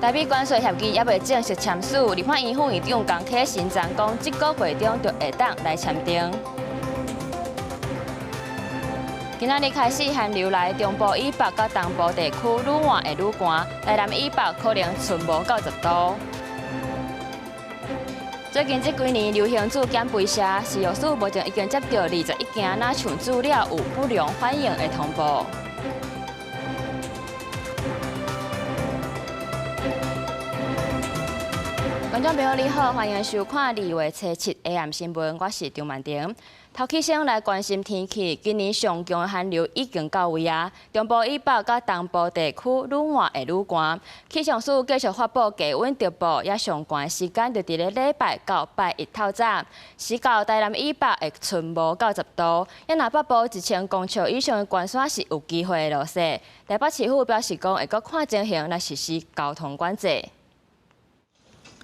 台美關稅協議猶未正式簽署，立法院副院長江啟臣昨講，這個月中就會當來簽訂。今仔日開始寒流來，中部以北佮東部地區愈晚會愈寒，台南以北可能春無到10度。最近這幾年流行做減肥射，食藥署目前已經接著21件若像注了有不良反應的通報。觀眾朋友你好，歡迎收看2月初7 AM 新聞，我是張曼婷。頭起先來關心天氣，今年上強的寒流已經到位啊！中部以北佮東部地區愈晚會愈寒。氣象署繼續發布低溫特報，也上寒的時間就佇咧禮拜到拜一透早，時到台南以北會春無到10度，也若北部1000公尺以上的懸山是有機會落雪。台北市府表示講，會閣看情形來實施交通管制。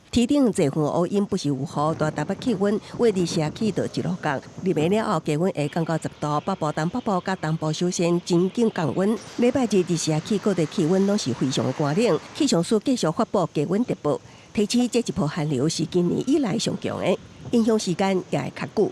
天頂濟雲烏陰，不時有雨。大台北氣溫為日社起就一路降，入暝了後低溫會降到10度。北部、東北部佮東部首先真緊降溫。禮拜日日社起各地氣溫攏是非常的寒冷。氣象署繼續發布低溫特報，提示這一波寒流是今年以來上強的，影響時間也會較久。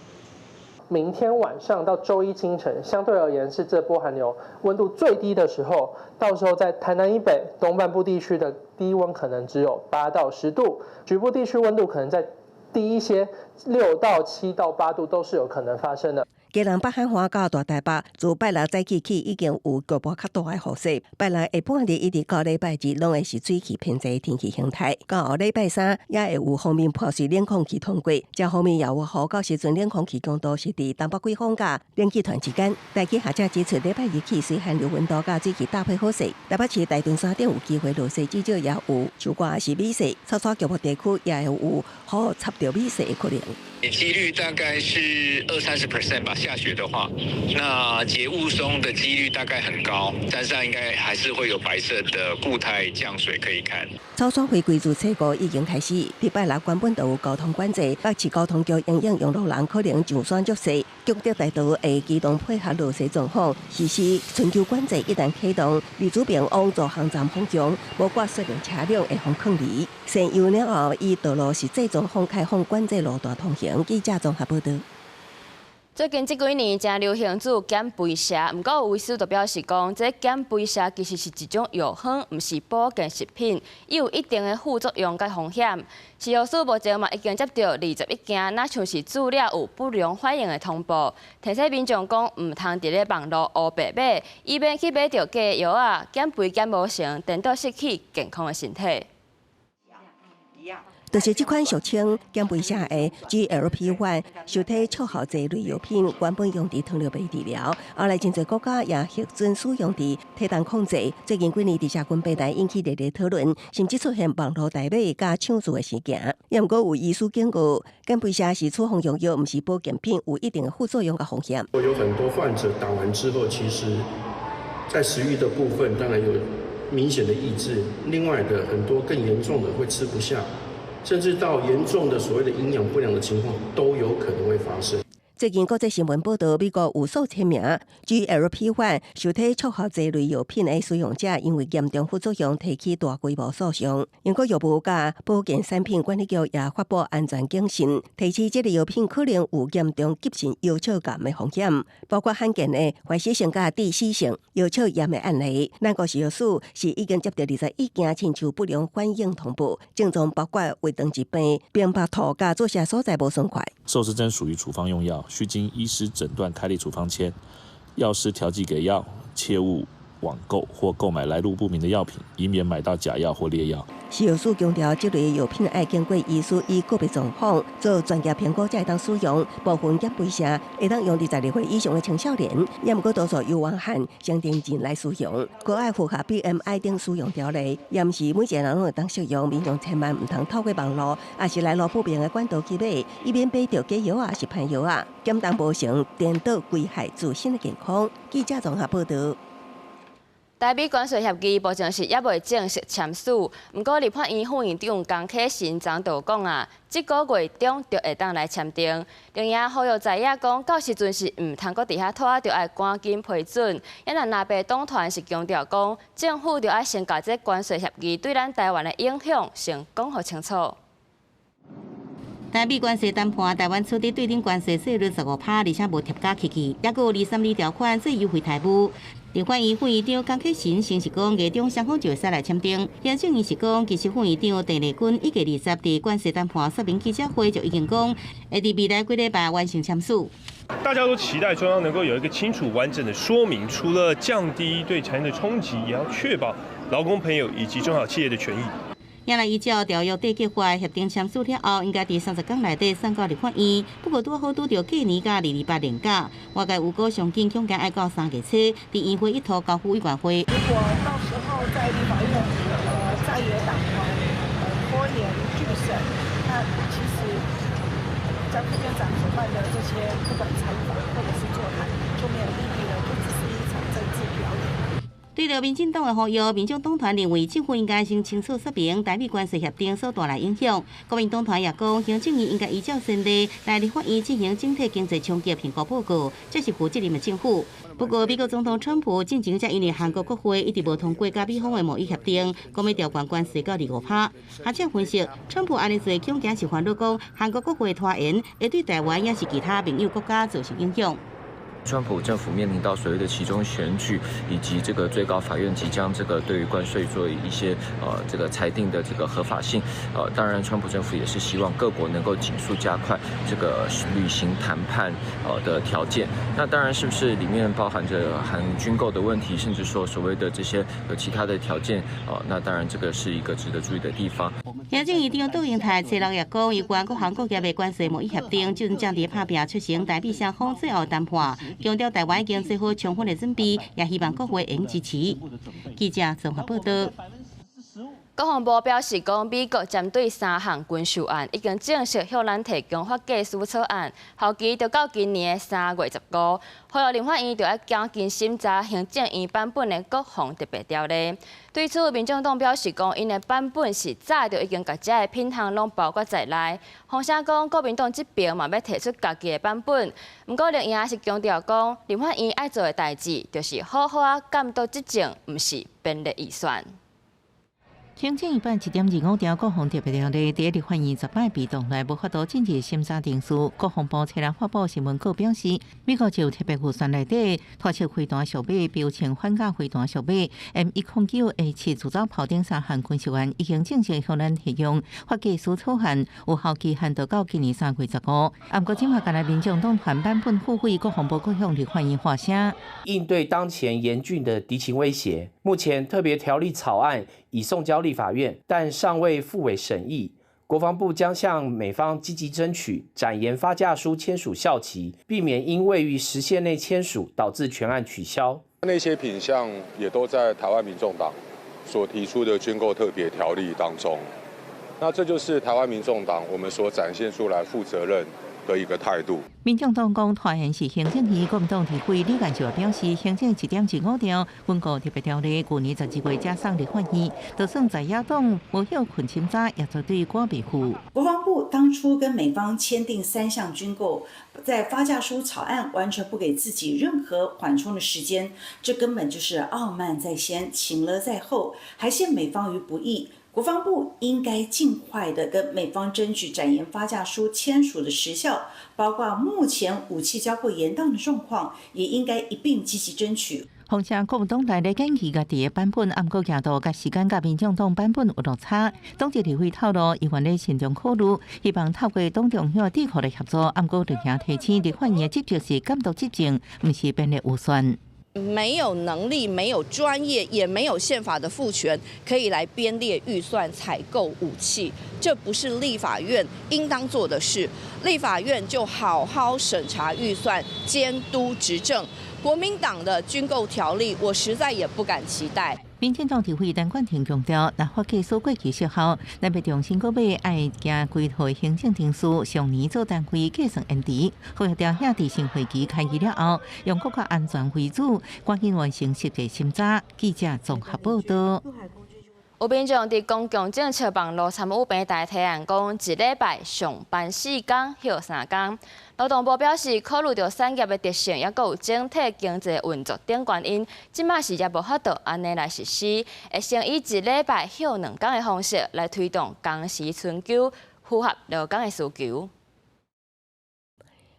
明天晚上到週一清晨，相對而言是這波寒流溫度最低的時候。到時候在台南以北、東半部地區的低溫可能只有8到10度，局部地區溫度可能再低一些，6到7到8度都是有可能發生的。基隆北海岸到大台北，自拜六早起起已經有局部較大的雨勢。拜六下半日一直到禮拜日，攏會是水汽偏濟的天氣形態。到後禮拜三也會有鋒面破碎冷空氣通過，這方面也有雨。到時陣冷空氣強度是佇東北季風佮冷氣團之間。大氣學者指出，禮拜日起隨寒流溫度佮水汽搭配好勢，台北市大屯山頂有機會落雪，至少也有樹掛是雨勢，草草局部地區也會有雨插著雨勢的可能。幾率大概是二三十 percent 吧，下雪的話，那結霧凇的幾率大概很高，山上應該還是會有白色的固態降水可以看。草山回歸自初五已經開始，禮拜六原本就有交通管制，北市交通局因應用路人可能上山足勢，強德大道會機動配合落雪狀況，實施春秋管制。一旦啟動，李祖平往助航站方向，無掛說明車輛會予勸離。先有了後，以道路實際狀況開放管制路段通行。記者綜合報導。最近這幾年誠流行做減肥射，毋過有醫師就表示講，這減肥射其實是一種藥方，毋是保健食品，伊有一定的副作用佮風險。食藥署目前嘛已經接著21件，若像是注了有不良反應的通報，提醒民眾講，毋通佇咧網路烏白買，以免去買著假藥仔，減肥減無成，顛倒失去健康的身體。就是這款俗稱減肥射的 GLP-1 受體促效劑類藥品，原本用佇糖尿病治療，後來真濟國家也核准使用佇體重控制。最近幾年佇社群平台引起熱烈討論，甚至出現網路代買佮搶注的事件。也毋過有醫師警告，減肥射是處方用藥，毋是保健品，有一定的副作用佮風險。有很多患者打完之後，其實在食慾的部分當然有明顯的抑制，另外的很多更嚴重的會吃不下。甚至到嚴重的所謂的營養不良的情況都有可能會發生。最近國際新聞報導，美國有數千名 GLP-1 受體促效劑類藥品的使用者，因為嚴重副作用提起大規模訴訟。英國藥物佮保健產品管理局也發布安全警訊，提示這類藥品可能有嚴重急性腰鞘炎的風險，包括罕見的壞死性佮致死性腰鞘炎的案例。咱國食藥署是已經接著21件親像不良反應通報，症狀包括胃腸疾病、便腹吐佮注射所在無爽快。瘦身針屬於處方用藥，須經醫師診斷開立處方簽，藥師調劑給藥，切勿網購或購買來路不明的藥品，以免買到假藥或劣藥。食藥署強調，這類藥品愛經過醫師依個別狀況做專業評估，才會當使用。部分減肥射會當用佇12歲以上的青少年，也毋過多數由黃漢成年人來使用。閣愛符合 BMI 等使用條例，也毋是每一個人攏會當適用。民眾千萬毋通透過網路，抑是來路不明的管道去買，以免買著假藥抑是歹藥仔，減重無成，顛倒危害自身的健康。記者綜合報導。台美關稅協議目前是猶未正式簽署，毋過立法院副院長江啟臣昨就講啊，這個月中就會當來簽訂。另外，呼籲在野講，到時陣是毋通閣佇遐拖，著愛趕緊批准。抑若藍白黨團是強調講，政府著愛先共這關稅協議對咱台灣的影響先講予清楚。台美關稅談判，台灣取得對等關稅稅率15趴，而且無疊加起去，抑閣有232條款做優惠待遇。立法院副院長江啟臣先是講，月中雙方就會使來簽訂。行政院是講，其實副院長鄧麗君一月20佇關稅談判說明記者會就已經講，會佇未來幾禮拜完成簽署。大家都期待中央能夠有一個清楚完整的說明，除了降低對產業的衝擊，也要確保勞工朋友以及中小企業的權益。也來依照條約締結法協定簽署了後，應該佇30工內底送到立法院。不過拄好拄著過年佮228連假，外界預估上緊恐驚愛到3月初，佇院會一拖交付委員會。如果到時候在立法院在野黨團拖延拒審，那其實江副院長所辦的這些不管採訪或者是座談就沒有意義了，就只是一場政治表演。對著民進黨的呼籲，民眾黨團認為政府應該先清楚說明台美關稅協定所帶來影響。國民黨團也講，行政院應該依照先例來立法院進行整體經濟衝擊評估報告，這是負責任的政府。不過，美國總統川普進前才因為韓國國會一直無通過佮美方的貿易協定，講欲調懸關稅到25趴。學者分析，川普按呢做恐驚是煩惱，講韓國國會拖延會對台灣抑是其他盟友國家造成影響。川普政府面臨到所謂的期中選舉，以及這個最高法院即將這個對於關稅做一些這個裁定的這個合法性，當然川普政府也是希望各國能夠盡速加快這個履行談判的條件。那當然是不是裡面包含着含軍購的問題，甚至說所謂的這些有其他的條件，那當然這個是一個值得注意的地方。行政院長杜英泰初六也講，有關各行各業的關稅貿易協定，就正佇拍拚促成台美雙方最後談判。強調台灣已經做好充分的準備，也希望國會會支持。記者綜合報道。國防部表示，講美國針對三項軍售案已經正式向咱提供發價書草案，效期就到今年的3月15。呼籲立法院就愛趕緊審查行政院版本的國防特別條例。對此，民眾黨表示講，𪜶的版本是早就已經共這个品項攏包括在內。風聲講，國民黨這邊嘛欲提出家己的版本，毋過綠營是強調講，立法院愛做的代誌就是好好仔監督執政，毋是編列預算。行政院版1.25條國防特別條例，佇立法院十擺被擋來無法度進入審查程序。國防部初六發布新聞稿表示，美國就特別預算內底拖車飛彈屬馬、標槍反甲飛彈屬馬 M109A7自走炮等三項軍售案已經正式向咱提供發價書草案，有效期限到今年3月15。毋過，這馬干焦民眾黨團版本付費，國防部閣向立法院發聲。應對當前嚴峻的敵情威脅，目前特別條例草案已送交立法院，但尚未付委審議。國防部將向美方積極爭取展延發價書簽署效期，避免因未於時限內簽署導致全案取消。那些品項也都在台灣民眾黨所提出的軍購特別條例當中。那這就是台灣民眾黨我們所展現出來負責任的一個態度。民眾黨講拖延是行政院，國民黨立委李彥秀表示，行政1.25條軍購特別條例，舊年12月才送立法院，就算在野黨無歇睏審查，也絕對趕袂赴。國防部當初跟美方簽訂三項軍購，在發價書草案完全不給自己任何緩衝的時間，這根本就是傲慢在先，情勒在後，還陷美方於不義。國防部應該盡快的跟美方爭取展延發價書簽署的時效，包括目前武器交貨延宕的狀況，也應該一併積極爭取。況且國民黨內咧建議家己的版本，毋過進度佮時間佮民眾黨版本有落差。黨籍立委透露，伊願咧慎重考慮，希望透過黨中央智庫的協助。毋過綠營提醒，立法院的職責是監督執政，毋是編列預算。沒有能力，沒有專業，也沒有憲法的賦權，可以來編列預算、採購武器，這不是立法院應當做的事。立法院就好好審查預算、監督執政。國民黨的軍購條例，我實在也不敢期待。民進黨立委陳冠廷強調，若法假書過期失效，咱欲重新閣買，愛經規套行政程序，上年做單位計算延遲，呼籲調遐佇新會期開議了後，用閣較安全為主，趕緊完成實際審查。記者綜合報道。有民眾佇公共政策網路參與平台提案，講一禮拜上班4工，歇3工。勞動部表示，考慮著產業的特性，抑閣有整體經濟運作等原因，這馬是猶無法度按呢來實施，會先以一禮拜歇2工的方式來推動工時春秋，符合勞工的需求。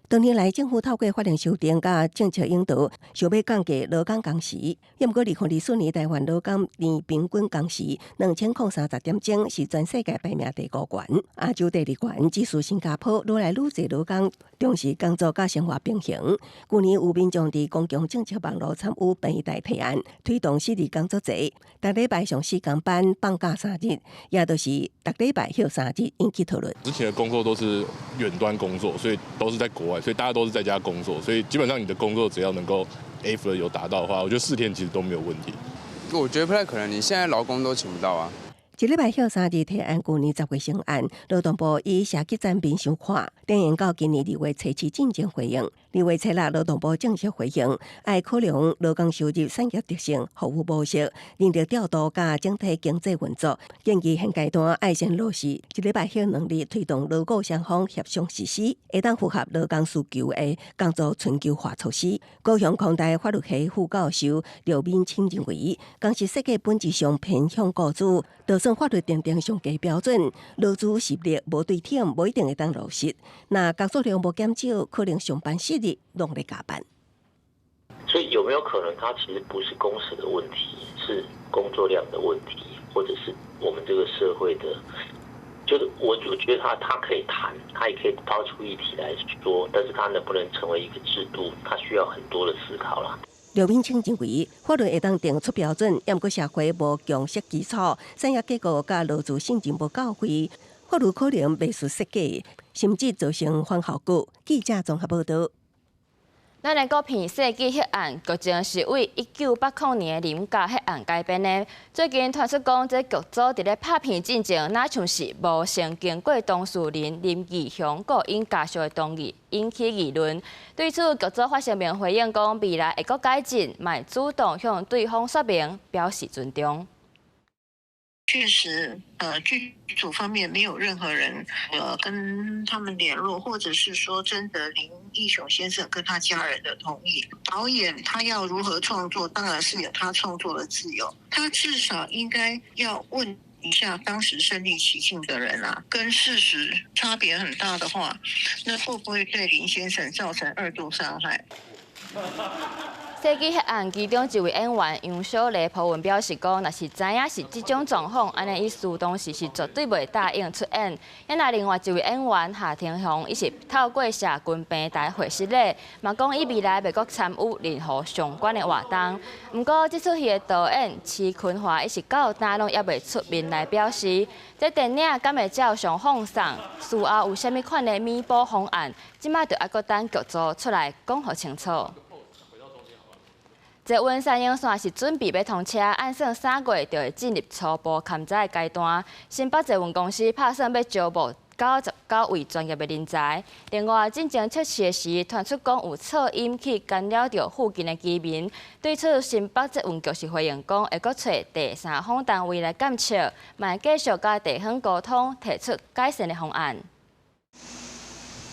多年來，政府透過法令修訂佮政策引導，想欲降低勞工工時。毋過，2024年台灣勞工年平均工時2030點鐘，是全世界排名第五懸，亞洲第二懸，只輸新加坡。愈來愈濟勞工重視工作佮生活平衡。去年有民眾佇公共政策網路參與平台提案，推動四日工作制，逐禮拜上四工班，放假3日，也就是逐禮拜歇3日，引起討論。之前的工作都是遠端工作，所以都是在國外。所以大家都是在家工作，所以基本上你的工作只要能夠 effort 有達到的話，我覺得4天其實都沒有問題。我覺得不太可能，你現在勞工都請不到啊。一禮拜歇3日提案，去年10月成案，勞動部以社企層面相看，拖延到今年2月初7進前回應。2月初6，勞動部正式回應，愛考量勞工收入、產業特性、服務模式、人力調度佮整體經濟運作，建議現階段愛先落實一禮拜歇2日，推動勞雇雙方協商實施，會當符合勞工需求的工作春秋化措施。高雄空大法律系副教授廖敏清認為，工時設計本質上偏向雇主，就算法律訂定上低標準，勞資實力無對等，無一定會當落實。若工作量無減少，可能上班4日攏咧加班。所以有沒有可能，它其實不是工時的問題，是工作量的問題，或者是我們這個社會的，就是我覺得他可以談，他也可以拋出議題來說，但是他能不能成為一個制度，他需要很多的思考啦。廖敏清認為，法律會當定出標準，毋過社會無共識基礎，產業結構佮勞資信任無到位，法律可能袂輸設計，甚至造成反效果。記者綜合報道。咱來講騙世紀血案，劇情是為1980年的林家血案改編的。最近傳出講，這劇組佇咧拍片進前，若像是無先經過當事人林義雄佮𪜶家屬的同意，引起議論。對此，劇組發聲明回應講，未來會閣改進，嘛會主動向對方說明，表示尊重。確實，劇組方面沒有任何人，跟他們聯絡，或者是說徵得林義雄先生跟他家人的同意。導演他要如何創作，當然是有他創作的自由。他至少應該要問一下當時身臨其境的人啊，跟事實差別很大的話，那會不會對林先生造成二度傷害？世紀血案其中一位演員楊小麗 po 文表示講，若是知影是這種狀況，按呢伊事當時是絕對袂答應出演。啊，另外一位演員夏庭雄，伊是透過社群平台回失禮，嘛講伊未來袂閣參與任何相關的活動。毋過，這齣戲的導演徐坤華，伊是到今攏猶未出面來表示，這電影敢會照常放送？事後有啥物款的彌補方案？這馬就猶閣等劇組出來講予清楚。捷運三鶯線是準備欲通車，按算3月就會進入初步勘查的階段。新北捷運公司拍算欲招募99位專業的人才。另外，進前測試的時，傳出講有噪音去干擾著附近的居民。對此，新北捷運局是回應講，會閣揣第三方單位來檢測，嘛會繼續佮地方溝通，提出改善的方案。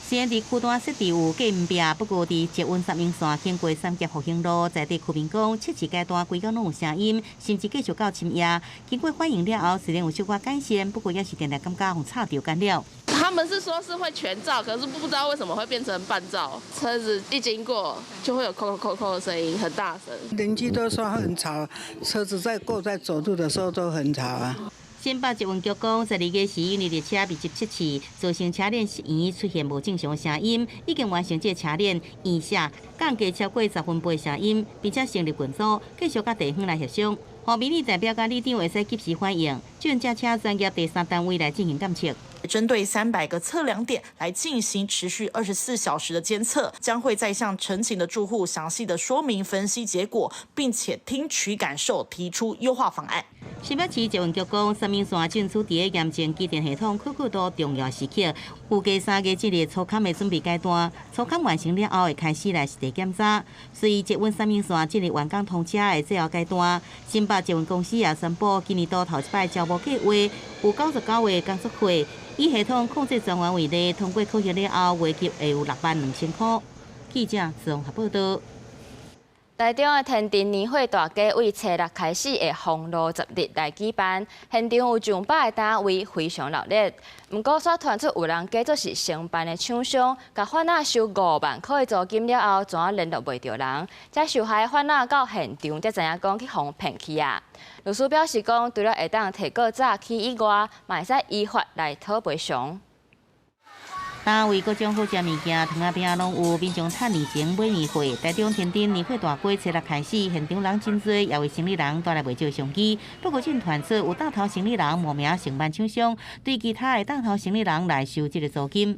雖然佇區段設置有隔音壁，不過佇捷運三鶯線經過三峽復興路，在地居民講，測試階段規工攏有聲音，甚至繼續到深夜。經過反映了後，雖然有小可改善，不過也是定定感覺予吵著干擾。他們是說是會全罩，可是不知道為什麼會變成半罩。車子一經過就會有扣扣扣扣的聲音，很大聲。鄰居都說很吵，車子在過在走路的時候都很吵啊。新北捷運局講，12月時因為列車密集測試，造成車鏈圓出現無正常聲音，已經完成這個車鏈圓下降低超過10分貝聲音，並且成立群組，繼續佮地方來協商。予民意代表佮里長會使及時反映，轉這請專業第三單位來進行檢測。針對300個測量點來進行持續24小時的監測，將會再向陳情的住戶詳細的說明分析結果，並且聽取感受，提出優化方案。新北市捷運局講，三民線正處佇驗證機電系統可靠度重要時刻，預計3月進入粗勘的準備階段，粗勘完成了後會開始來實地檢查。隨捷運三民線進入完工通車的最後階段，新北捷運公司也宣布，今年度頭一擺招募計劃有99個工作會，以系統控制專員為例，通過考核了後，月給會有6萬2千塊。記者綜合報道。台中的天鎮年貨大街對初六開始會封路10日來舉辦，現場有上百个攤位非常熱鬧。毋過，煞傳出有人假作是承辦的廠商，共販仔收5萬塊租金了後，怎聯絡袂著人？這受害販仔到現場才知影講去予騙去啊！律師表示講，除了會當提告詐欺以外，嘛會使依法來討賠償。單位各種好食物件，糖仔餅攏有，民眾趁年前買年貨。台中天鎮年貨大街初六開始，現場人真濟，也為生理人帶來袂少商機。不過，正傳出有當頭生理人冒名承辦廠商，對其他的當頭生理人來收這个租金。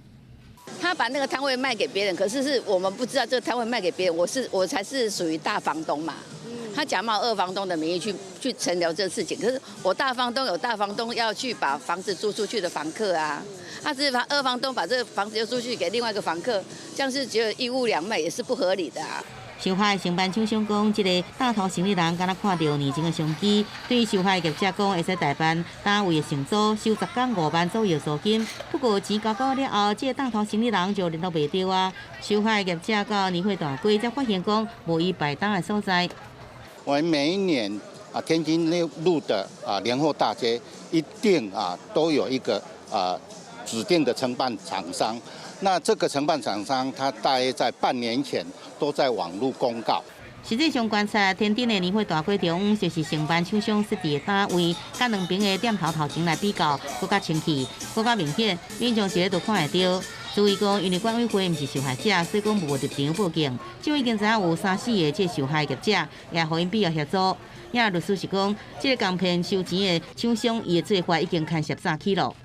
他把那個攤位賣給別人，可是是我們不知道這個攤位賣給別人，我才是屬於大房東嘛。他假冒二房東的名義去成了這個事情，可是我大房東有大房東要去把房子租出去的房客啊，他是把二房東把這個房子又租去給另外一個房客，這樣是覺得一屋兩賣也是不合理的啊。受害承辦廠商講，這个當頭生理人敢若看著年前的商機，對受害業者講會使代辦單位的承租，收10工5萬左右租金。不過錢交到了後，這个當頭生理人就聯絡袂著啊。受害業者到年貨大街才發現講無伊擺檔的所在。我們每一年啊，天津路的啊年貨大街一定啊都有一個啊指定的承辦廠商。那這個承辦廠商，他大約在半年前都在網路公告。實際上觀察天頂的年貨大街中，就是承辦廠商設置的單位，佮兩邊的店頭頭前來比較，閣較清氣，閣較明顯，民眾一个就看會著。注意講，因為管委會毋是受害者，所以講無入場報警。就已經知影有三四个這受害業者，也予𪜶必要協助。也律師是講，這个共騙收錢的廠商，伊的做法已經牽涉詐欺了。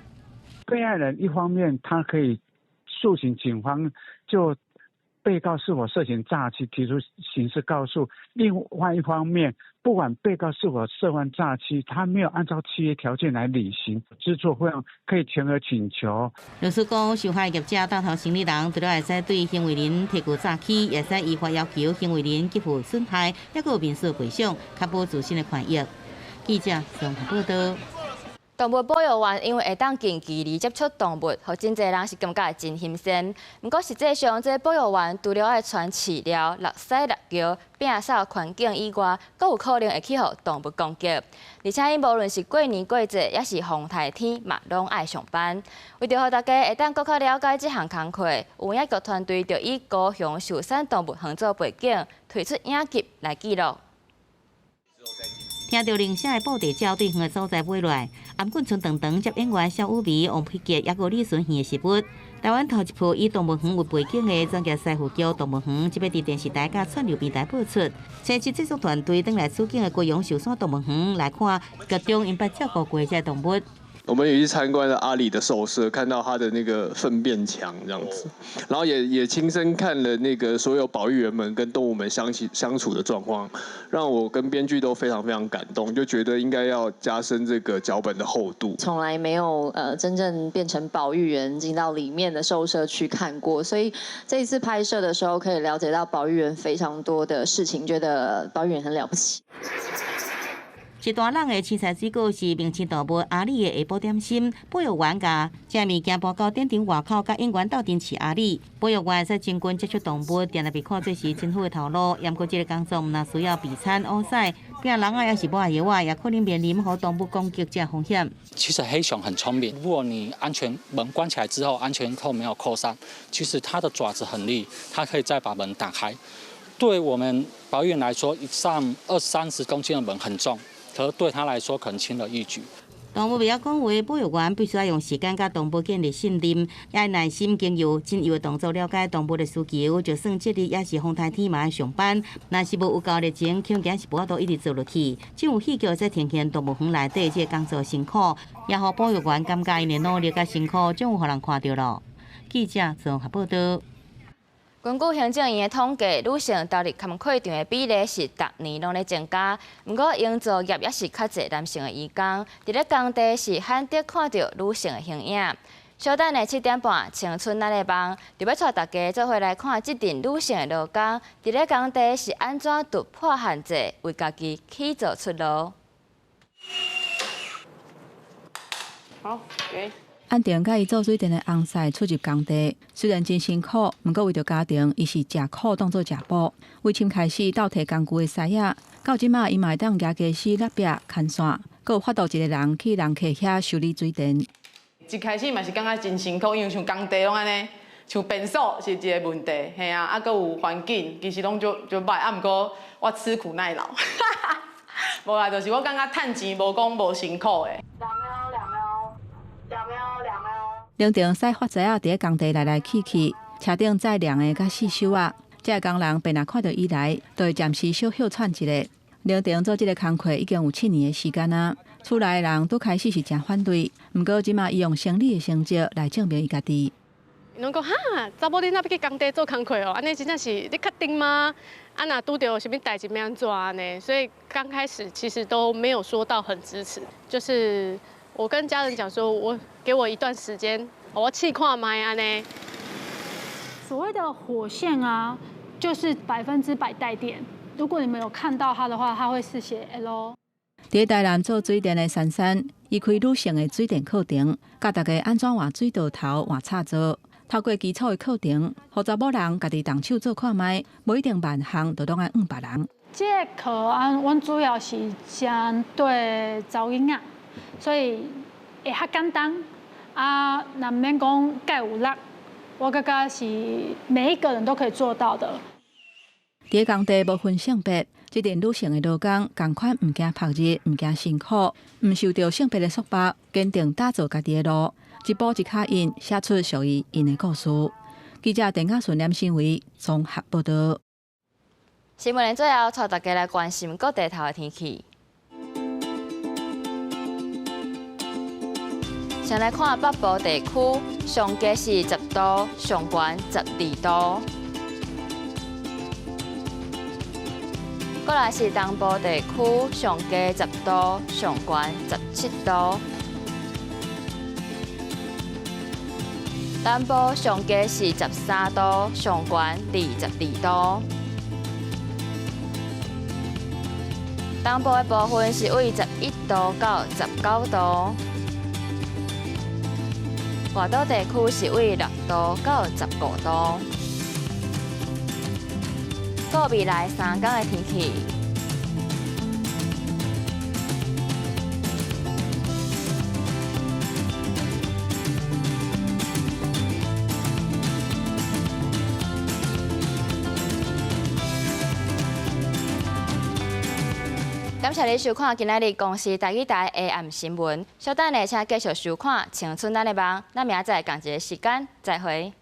被害人一方面，他可以訴請警方就被告是否涉嫌詐欺提出刑事告訴；另外一方面，不管被告是否涉犯詐欺，他沒有按照契約條件來履行，支出費用可以全額請求。律師講，受害業者當頭生理人，除了會使對行為人提告詐欺，也會使依法要求行為人給付損害，抑閣有民事賠償，確保自身的權益。記者綜合報道。動物保育員因為會當近距離接觸動物，予真濟人是感覺真新鮮。毋過實際上，這保育員除了愛傳飼料、落屎落尿、摒掃環境以外，閣有可能會去予動物攻擊。而且，𪜶無論是過年過節，抑是風颱天，嘛攏愛上班。為著予大家會當閣較了解這項工課，有影劇團隊就以高雄壽山動物園做背景，推出影集來記錄。聽著鈴聲的布袋鳥對遠的所在飛來，頷頸賰長長，接演員蕭雨薇、王丕杰，抑閣李純賢的食物。台灣頭一部以動物園為背景的專業師傅叫動物園，這擺佇電視台佮串流平台播出。初七製作團隊轉來取景的高雄壽山動物園來看劇中𪜶捌照顧過這動物。我們也去參觀了阿里的獸舍，看到他的那個糞便牆這樣子，然後也親身看了那個所有保育員們跟動物們相處的狀況，讓我跟編劇都非常非常感動，就覺得應該要加深這個腳本的厚度。從來沒有真正變成保育員進到裡面的獸舍去看過，所以這一次拍攝的時候可以了解到保育員非常多的事情，覺得保育員很了不起。一大籃的青菜水果是明星動物阿里的下晡點心。保育員共這物件搬到展場外口，佮演員鬥陣飼阿里。保育員會使親近接觸動物，定定被看做是真好的頭路。毋過這个工作毋但需要備餐、烏屎、拚人仔，抑是抹藥仔，也可能面臨予動物攻擊這風險。其實黑熊很聰明，如果你安全門關起來之後，安全扣沒有扣上，其實它的爪子很利，它可以再把門打開。對我們保育員來說，一扇二三十公斤的門很重。可是對他來說，可能輕而易舉。動物袂曉講話，保育員必須愛用時間佮動物建立信任，也愛耐心經由精油的動作了解動物的需求。就算這日也是風颱天嘛愛上班，若是無有夠熱情，恐驚是無法度一直做落去。這有戲劇才呈現動物園內底這個工作辛苦，也予保育員感覺𪜶的努力佮辛苦，終有予人看著囉。記者綜合報道。根據行政院的統計，女性投入工課場的比例是逐年攏咧增加。毋過營造業猶是較濟男性的移工，佇咧工地是罕得看著女性的形影。小等下7點半，青春咱的夢，就欲帶大家做伙來看這陣女性的勞工，佇咧工地是按怎突破限制，為家己起造出路。好，給。安婷佮伊做水電的翁婿出入工地，雖然真辛苦，毋過為著家庭，伊是食苦當做食補。為深開始鬥提工具的師仔，到這馬伊嘛會當舉家私落壁牽線，閣有法度一个人去人客遐修理水電。一開始嘛是感覺真辛苦，因為像工地攏按呢，像便所是一个問題，嘿啊，啊閣有環境，其實攏足足歹，啊毋過我吃苦耐勞，無啦，就是我感覺趁錢無講無辛苦的。兩頂駛發財仔佇咧工地來來去去，車頂載量的佮四手仔，這个工人便若看著伊來，就會暫時小歇喘一下。兩頂做這个工課已經有7年的時間啊，厝內的人拄開始是誠反對，毋過這馬伊用生理的成績來證明伊家己。攏講哈，查某囡仔欲去工地做工課哦，按呢真正是你確定嗎？啊，若拄著啥物代誌欲按怎按呢？所以剛開始其實都沒有說到很支持，就是我跟家人講說，我給我一段時間，我試看覓按呢。所謂的火線啊，就是100%帶電。如果你們有看到它的話，它會是寫 L。佇台南做水電的珊珊，伊開女性的水電課程，教大家按怎換水道頭、換插座。透過基礎的課程，予查某人家己動手做看覓，無一定萬項都攏愛問別人。這个課啊，阮主要是針對查某囡仔，所以會較簡單。啊，若毋免講蓋有力，我感覺是每一個人都可以做到的。佇工地無分性別，這陣女性的勞工仝款毋驚曝熱，毋驚辛苦，毋受著性別的束縛，堅定打造家己的路，一步一跤印，寫出屬於𪜶的故事。記者鄧家順、連新偉綜合報導。新聞的最後，帶大家來關心各地頭的天氣。先來看北部地區，上低是10度，上懸12度。過來是東部地區，上低10度，上懸17度。南部上低是13度，上懸22度。東部的部分是為11度到19度。外島地區是為6度到15度。過未來3天的天氣。感謝你收看今仔日公視台語台 AM 新聞。稍等下，請繼續收看《青春咱的夢》。咱明仔載仝一个時間再會。